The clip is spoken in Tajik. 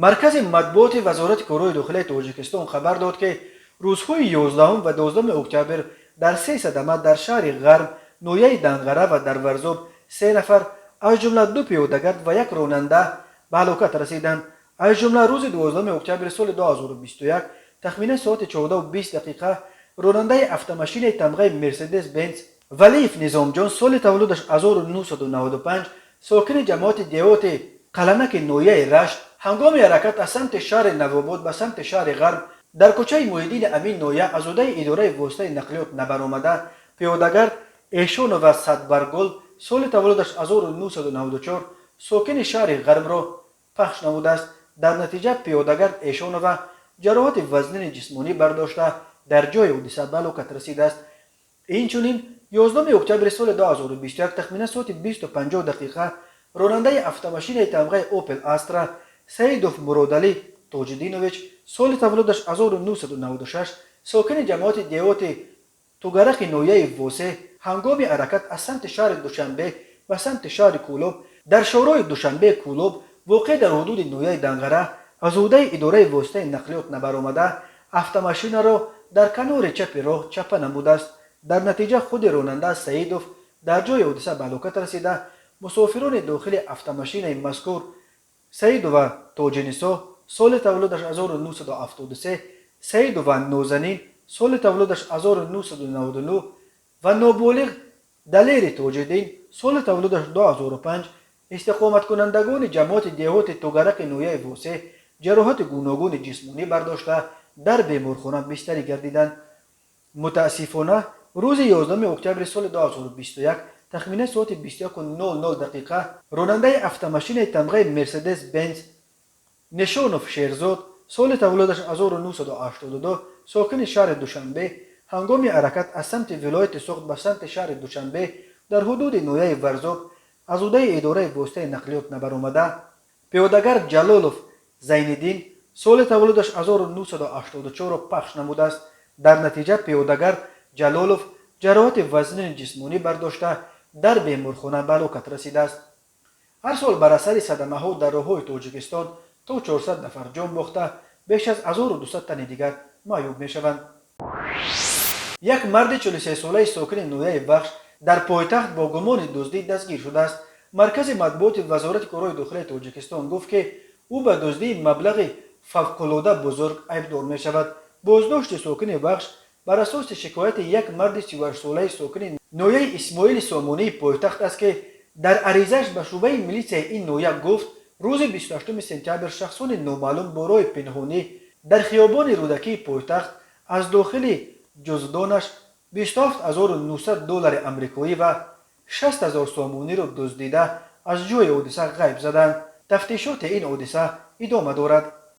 Маркази матбуоти Вазорати корҳои дохилаи Тоҷикистон хабар дод, ки рӯзҳои 11 ва 12 октябр дар се садама дар шаҳри Ғарм, ноҳияи Данғара ва дар Варзоб се нафар, аз ҷумла ду пиёдагард ва як ронанда ба ҳалокат расиданд. Аз ҷумла рӯзи 12 октябри соли 2021 тахминан соати 14:20 дақиқа ронандаи автомашинаи тамғаи Мерседес Бенц Валиев Низомҷон, соли таваллудаш 1995, сокини ҷамоати деҳоти Қаланаки ноҳияи Рашт, ҳангоми ҳаракат аз самти шаҳри Навобод ба самти шаҳри Ғарм дар кӯчаи Муҳиддини Амин ноҳия аз ӯдаи идораи воситаи нақлиёт набаромада, пиёдагард Эшонова Садбаргул, соли таваллудаш 1994, сокини шаҳри Ғармро пахш намудааст. Дар натиҷа пиёдагард Эшонова ҷароҳати вазнини ҷисмонӣ бардошта, дар ҷои ҳодиса ба ҳалокат расидааст. Инчунин 11 октябри соли 2021 тахминан соати 20:50 дақиқа ронандаи автомашинаи тамғаи Опел Астра Саидов Муродалӣ Тоҷиддинович, соли таваллудаш 1996, сокини ҷамоати деҳоти Тугарақи ноҳияи Восе, ҳангоми ҳаракат аз самти шаҳри Душанбе ба самти шаҳри Кӯлоб дар шоҳроҳи Душанбе Кӯлоб, воқеъ дар ҳудуди ноҳияи Данғара, аз ӯҳдаи идораи воситаи нақлиёт набаромада, автомашинаро дар канори чапи роҳ чапа намудааст. Дар натиҷа худи ронанда Саидов дар ҷои ҳодиса ба ҳалокат расида, мусофирони дохили автомашинаи мазкур Саидова Тоҷинисо, соли таваллудаш 1973, Саидова Нозанин, соли таваллудаш 1999 ва ноболиғ Далери Тоҷиддин, соли таваллудаш 2005, истиқоматкунандагони ҷамоати деҳоти Тугарақи ноҳияи Восе, ҷароҳати гуногуни ҷисмонӣ бардошта, дар беморхона бистарӣ гардиданд. Мутаассифона, рӯзи 11 октябри соли 2021 тахминан соати 21:00 дақиқа ронандаи автомашинаи тамғаи Мерседес Бенз Нишонов Шерзод, соли таваллудаш 1982, сокини шаҳри Душанбе, ҳангоми ҳаракат аз самти вилояти Суғд ба самти шаҳри Душанбе дар ҳудуди ноҳияи Варзоб аз ӯҳдаи идораи воситаи нақлиёт набаромада, пиёдагард Ҷалолов Зайниддин, соли таваллудаш 1984-ро пахш намудааст. Дар натиҷа пиёдагард Ҷалолов ҷароҳати вазнини ҷисмонӣ бардошта, дар беморхона ба ҳалокат расидааст. Ҳар сол бар асари садамаҳо дар роҳҳои Тоҷикистон то 400 нафар ҷон бохта, беш аз 1200 тани дигар маъюб мешаванд. Як марди 43-солаи сокини ноҳияи Вахш дар пойтахт бо гумони дуздӣ дастгир шудааст. Маркази матбуоти Вазорати корҳои дохилаи Тоҷикистон гуфт, ки ӯ ба дуздии маблағи фавқулода бузург айбдор мешавад. Боздошти сокини Вахш бар асоси шикояти як марди 38-солаи сокини ноҳияи Исмоили Сомонии пойтахт аст, ки дар аризааш ба шӯъбаи милитсияи ин ноҳия гуфт, рӯзи 28 сентябр шахсони номаълум бо роҳи пинҳонӣ дар хиёбони Рӯдакии пойтахт аз дохили ҷуздонаш 27 900 доллари амрикоӣ ва 60 000 сомониро дуздида, аз ҷои ҳодиса ғайб заданд. Тафтишоти ин ҳодиса идома дорад.